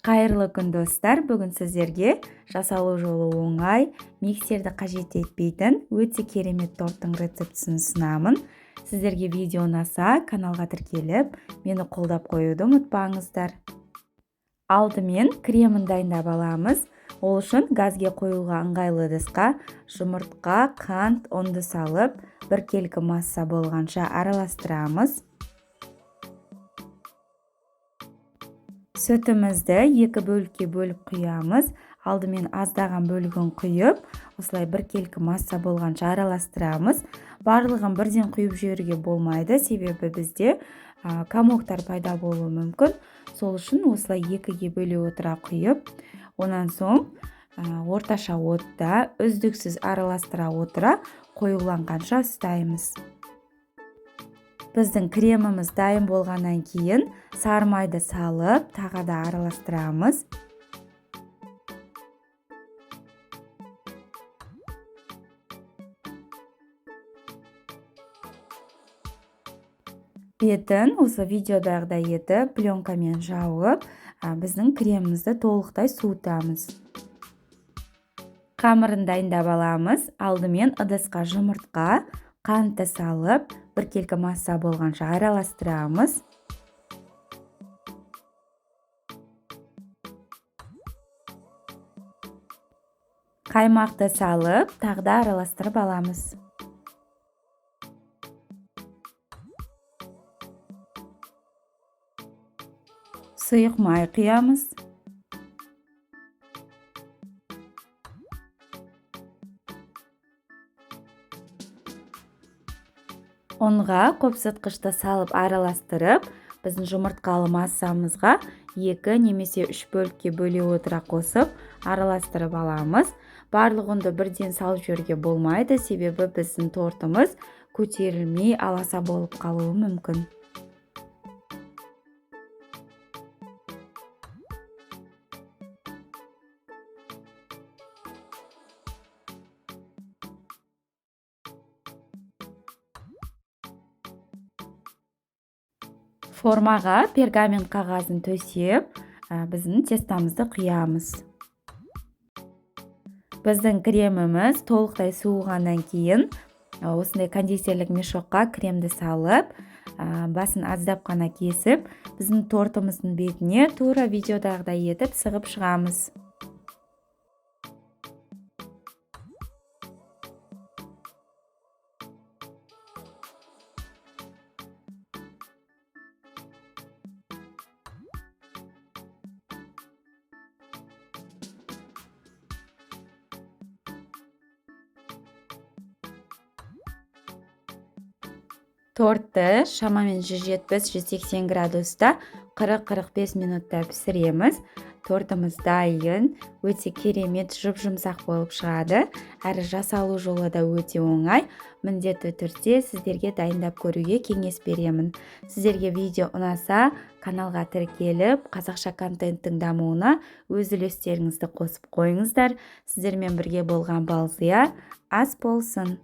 Қайырлы күн, достар! Бүгін сіздерге жасалу жолы оңай, миксерді қажет етпейтін өте керемет торттың рецептісін ұсынамын. Сіздерге видео ұнаса, каналға тіркеліп, мені қолдап қоюды ұмытпаңыздар. Алдымен кремін дайындап аламыз. Ол үшін газге қоюға ыңғайлы ыдысқа жұмыртқа, қант, ұнды салып, біркелкі масса болғанша араластырамыз. Сүтімізді екі бөлікке бөліп құямыз. Алдымен аздаған бөлігін құйып, осылай біркелкі масса болғанша араластырамыз. Барлығын бірден құйып жіберуге болмайды, себебі бізде комоктар пайда болуы мүмкін. Сол үшін осылай екіге бөле отыра құйып, онан соң орташа отта үздіксіз араластыра отыра қоюланғанша ұстаймыз. Біздің креміміз дайын болғаннан кейін сары майды салып, тағы да араластырамыз. Бетін осы видеодағыдай етіп пленкамен жауып, біздің кремімізді толықтай суытамыз. Қамырын дайындап аламыз. Алдымен ыдысқа жұмыртқа, қантты салып, біркелкі масса болғанша араластырамыз. Қаймақты салып, тағы да араластырып аламыз. Сұйық май құямыз. Ұнға қопсытқышты салып араластырып, біздің жұмыртқалы массамызға 2 немесе 3 бөлікке бөле отыра қосып, араластырып аламыз. Барлық ұнды бірден салып жіберуге болмайды, себебі біздің тортымыз көтерілмей аласа болып қалуы мүмкін. Формаға пергамент қағазын төсеп, біздің тестамызды құямыз. Біздің креміміз толықтай суығаннан кейін осындай кондитерлік мешокқа кремді салып, басын аздап қана кесіп, біздің тортымыздың бетіне тура видеодағыдай етіп сығып шығамыз. Тортты шамамен 170-180 градуста 40-45 минутта пісіреміз. Тортымыз дайын, өте керемет жұп-жұмсақ болып шығады. Әрі жасалу жолы да өте оңай. Міндетті түрде сіздерге дайындап көруге кеңес беремін. Сіздерге видео ұнаса, каналға тіркеліп, қазақша контенттің дамуына өз үлестеріңізді қосып қойыңыздар. Сіздермен бірге болған Балзия, ас болсын.